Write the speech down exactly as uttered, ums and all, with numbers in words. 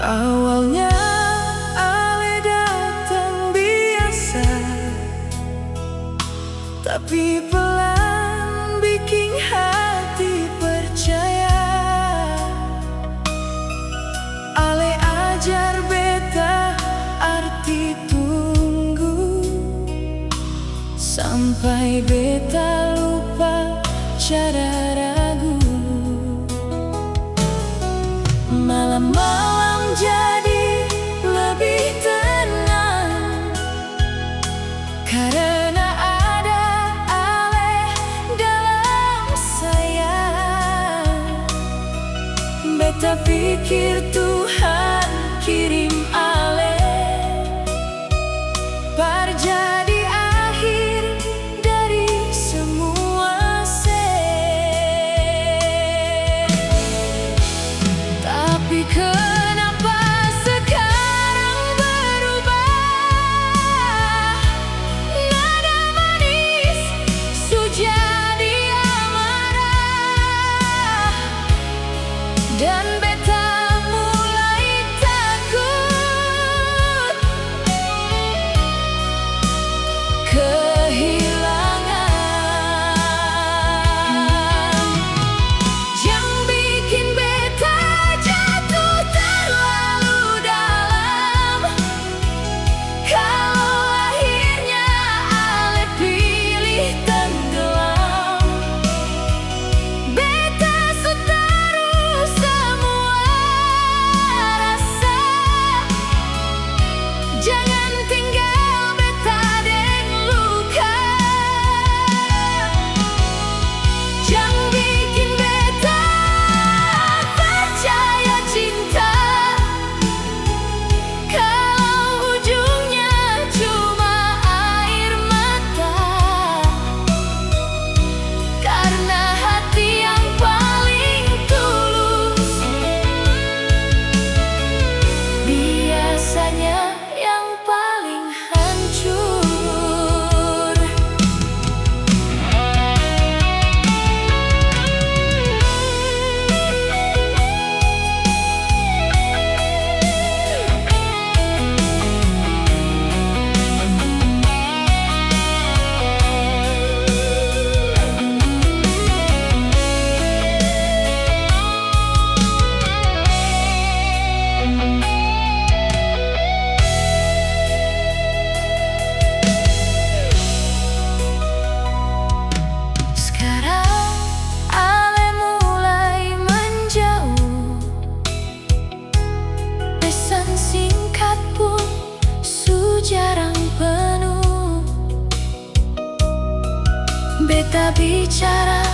Awalnya ale datang biasa, tapi pelan biking hati percaya. Ale ajar beta arti tunggu, sampai beta lupa cara ragu. Malam-malam jadi lebih tenang, karena ada ale dalam sayang. Beta pikir Tuhan kirim ale par jadi akhir dari semua se. Tapi kenapa sekarang berubah? Nada manis su jadi amarah, dan beta mulai takut kehilangan. Jang bikin beta jatuh terlalu dalam. Kalo akhirnya ale pilih tenggelam, beta su taru samua rasa. Jangan tinggal beta deng luka. Jang bikin beta percaya cinta kalau ujungnya cuma air mata. Karna hati yang paling tulus biasanya yang paling hancur. Skarang ale mulai manjauh, pesan singkat pun su jarang penuh. Beta bicara